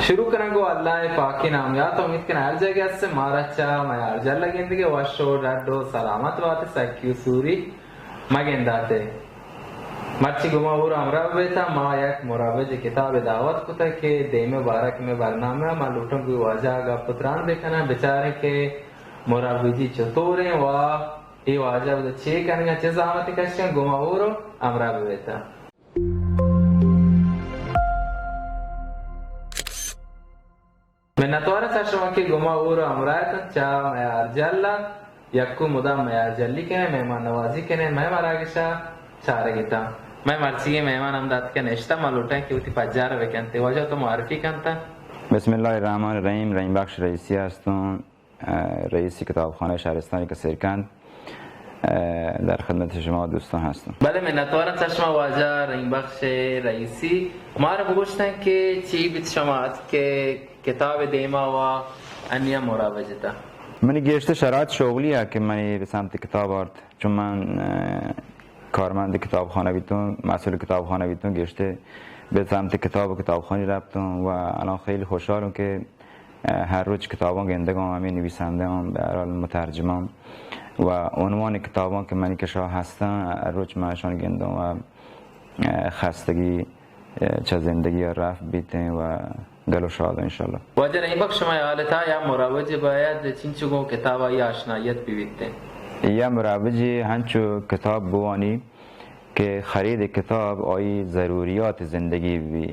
شروع کناں گوں اللہ ءِ پاکیں نام ءَ، تو امید کناں ہر جاگہ ہست ئے مارا چہ میارجل ءَ گندگ ئے، وش و ڈڈ و سلامت بات ئے، سکی و سوری مہ گندات ئے۔ مرچی گوں ما ہور ہمراہ بہ بیت ءُ ما یک مروج ءِ کتاب ءِ دعوت کتگ کہ دیم ءَ بارک مئے برنامہ ءَ ما لوٹاں گوں واجہ ءَ گپ و تران بہ کناں، بچاریں کہ مروجی چطور ایں و اے واجہ چے کنگ ءَ، چے زحمت کشگ ءَ، گوں ما ہور و ہمراہ بہ بیت۔ منتوار آں چہ شما کہ گوں ما ہور و ہمراہ اتن چہ میارجل ءَ، یکو مدام میارجلی کن ئے، مہمان نوازی کن ئے، مئے مراگش ءَ چارگ اتاں۔ مئے مرچیگیں مہمان ہمدا اتکہ نشتہ، ما لوٹاں کہ وتی پجار ءَ بکنت۔ واجہ تو معرفی کنت۔ بسم اللہ الرحمن الرحیم، رحیم بخش رئیسی ہستوں۔ ءَ، رئیس کتابخانہ شہرستان کثیرکند، ءَ، در خدمت شما دوستان ہستم۔ بلے منتوار آں چہ شما واجہ رحیم بخش رئیسی۔ مارا بگوشتن کہ چی بیت شما اتک کہ کتاب دیما و انیا مروج اتاں؟ منی گیشتر شرایط شغلی ءَ کہ منی بہ سمت کتاب آرت، چون من، ءَ، کارمند کتابخانہ بیتوں، مسئول کتابخانہ بیتوں، گیشتر بہ سمت کتاب و کتابخانی رپتوں و الان خیلی خوشحالوں کہ ءَ، ہر روچ کتاباں گندگاں، ہمے نویسندہاں، بہ ہر حال مترجماں و عنوان کتاباں کہ منی کشا ہستاں، ہر روچ من اشان گنداں و، ءَ، خستگی، ءَ، چہ زندگی ءَ رفت بیتیں و گل و شاد انشاءاللہ۔ واجہ رحیم بخش، شما حال تہا یا مروج باید چنچو گوں کتاب آئی آشنائیت بہ بیتیں؟ یا مروجی ہنچو کتاب بوانی کہ خرید کتاب آئی ضروریات زندگی بی۔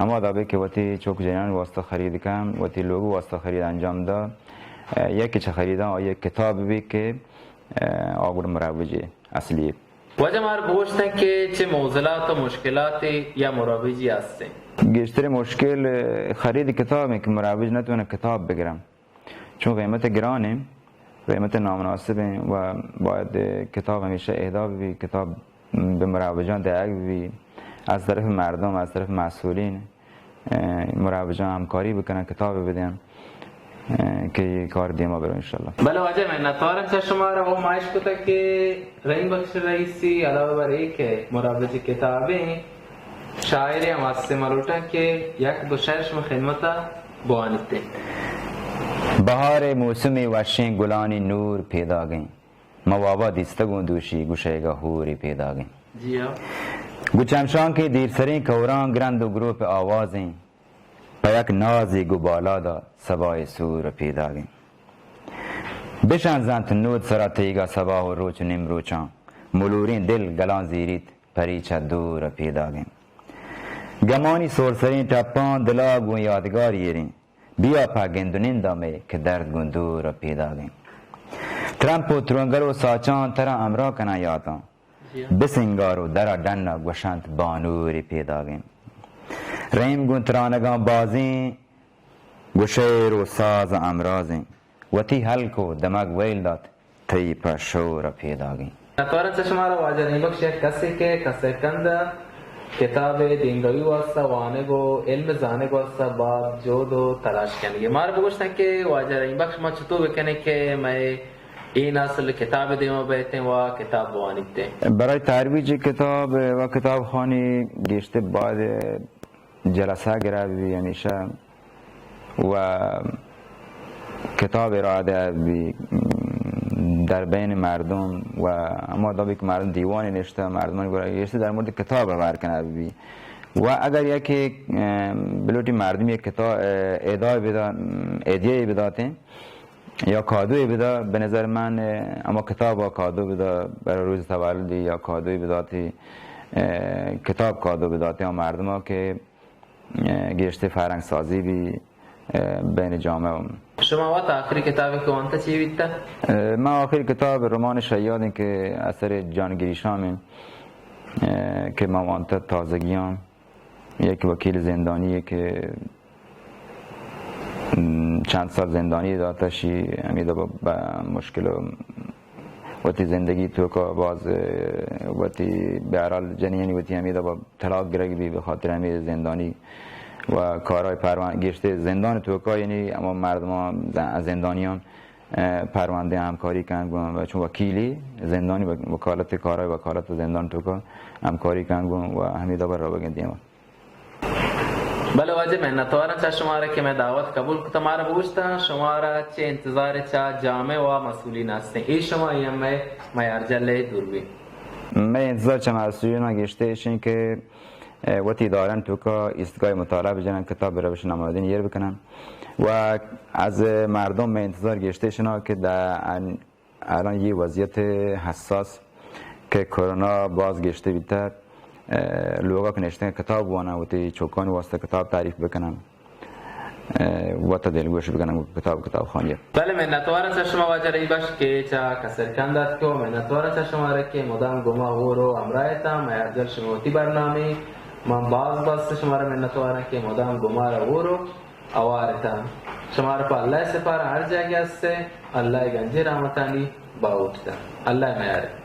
ہما دابے کہ وتی چک جنان واسطہ خرید کن، وتی لوگو واسطہ خرید انجام دا، ءَ، یکی چہ خریداں آئی کتاب بی کہ، ءَ، آ گڑا مروجی اصلی۔ واجہ مار بگوشتن کہ چہ معضلات و مشکلات یا مروجی ہستیں؟ گیشتر مشکل، ءَ، خرید کتاب ایں کہ مروج نتوانن کتاب بگرن۔ چون قیمت گران ایں، قیمت نامناسب ایں و باید کتاب ہمیشہ اہدا بہ بی، کتاب بہ مروجاں دئیگ بہ بی، از طرف مردم، از طرف مسئولین، ءَ، مروجاں ہمکاری بکنن، کتاب بدین، ءَ، کہ اے کار دیما برو انشاءاللہ۔ بلے واجہ منتوار آں چہ شمارا، و ما اشکتگ کہ رحیم بخش رئیسی علاوہ بر اے کہ مروج کتابیں، شاعرے ہم ہستیں، ما لوٹاں کہ یک دو شعر شما خدمت ءَ بوانیت۔ بہار ءِ موسم ءَ وشیں گلانی نور پیداگیں، من وابا دیستگوں دوشی گشئیگا ہورے پیداگیں۔ جی ہاں۔ گوں چمشانکے دیرسریں کئوراں گرند و گروپ آوازیں، پہ یک نازے گوں بالادا سبائے سور پیداگیں۔ بشنزنت نود سرا تئیگا سباہ و روچ و نیمروچاں، ملوریں دل گلاں زیریت پری چہ دور ءَ پیداگیں۔ گمانی سورسریں ٹپاں دلا گوں یادگار ایریں، بیا پہ گند و نند ءَ مئے کہ درد گوں دور ءَ پیداگیں۔ ترمپ و ترونگل و ساچاں ترا ہمراہ کناں یاتاں، جی ہاں۔ بسنگار و درا ڈن ءَ گوشنت بانورے پیداگیں۔ رحیم گوں ترانگاں بازیں، گوں شعر و ساز ءَ ہمرازیں، وتی ہلک و دمگ ویل دات، تئی پہ شور ءَ پیداگیں۔ منتوار آں چہ شمارا واجہ رحیم بخش، یک کسے کہ کسے کند کتاب دیمروی واسطہ، وانگ و علم زانگ واسطہ باز جہد و تلاش کنگی۔ مارا بگوشتن کہ واجہ رحیم بخش، ما چطور بکنیں کہ مئے اے نسل کتاب دیما بیتیں و کتاب بوانیتیں؟ برای ترویج کتاب و کتاب خوانی گیشتر باید جلسہ گرگ بی ہمیشہ و کتاب ارائہ دئیگ بی در بین مردم و ہما دابی کہ مردم دیوان نشتہ، مردمانی گورا گیشتر در مورد کتاب ہبر کنگ بی و اگر یکے، اه، بلوٹی مردم یک کتاب، اه، اہدای بدا-، اه، ہدیہ بداتیں، یا کادوی بدا، بہ نظر من، اه، ہما کتابا کادو بدا، برای روز تولدی یا کادوی بداتی، اه، کتاب کادو بداتی آ مردما کہ، اه، گیشتر فرہنگ سازی بی، اه، بین جامعہ۔ شما وت آخری کتابی کہ وانتا چی بیتا؟ اه، من آخری کتاب رمان شیاد ایں کہ اثر جان گریشام ایں، اه، کہ من وانتا تازگیاں، یک وکیل زندانی ایں کہ م، چند سال زندانی داتہ شی، ہمے دابا با مشکل و وتی زندگی توکا باز، اه، وتی بہرحال جنینی وتی ہمے دابا طلاق گرگ بی بخاطر ہمے زندانی و کارای پروان-، گیشتر زندان توکا یعنی ہما مردمان ز-، زندانیان، اه، پروندہ ہمکاری کن گوں و چون وکیلی زندانی وک-، وکالت کارای وکالت زندان توکا ہمکاری کن گوں و ہمے دابا روگیں دیما۔ بلے واجہ منتواراں چہ شمارا کہ مئے دعوت قبول کتا مارا بوشتا، شمارا چہ انتظار چہ جامع و مسئولین ہستیں، اے شما اے ہم مئے میارجل ءِ دوربین۔ مئے انتظار چہ مسئولیناں گیشتر ایشیں کہ، اه، وتی ادارہانی توکا ایستگاہ مطالعہ بجنن، کتاب بہ روش نمادین ایر بکنن و از مردم مئے انتظار گیشتر ایشنا کہ در ان الان یہ وضعیت حساس کہ کرونا باز گیشتر بیتہ، اه، لوگا کہ نشتن کتاب وانن، وتی چکانی واسطہ کتاب تعریف بکنن، اه، وتا دلگوش بکنن کتاب، کتاب خوانی۔ بلے منتوارا چہ شما واجہ رئی بخش کہ چہ کسرکند اتکو، منتوارا چہ شمارا کہ مدام گما ہور و ہمراہ اتاں، میارجل شما وتی برنامہ، من باز باز شمارا منتوارا کہ مدام گمارا ہور و اوار اتاں۔ شمارا پہ اللہ سپارا، ہر جاگہ ہستے، اللہ گنجیں رحمتانی باہوٹ دنت۔ اللہ میارے۔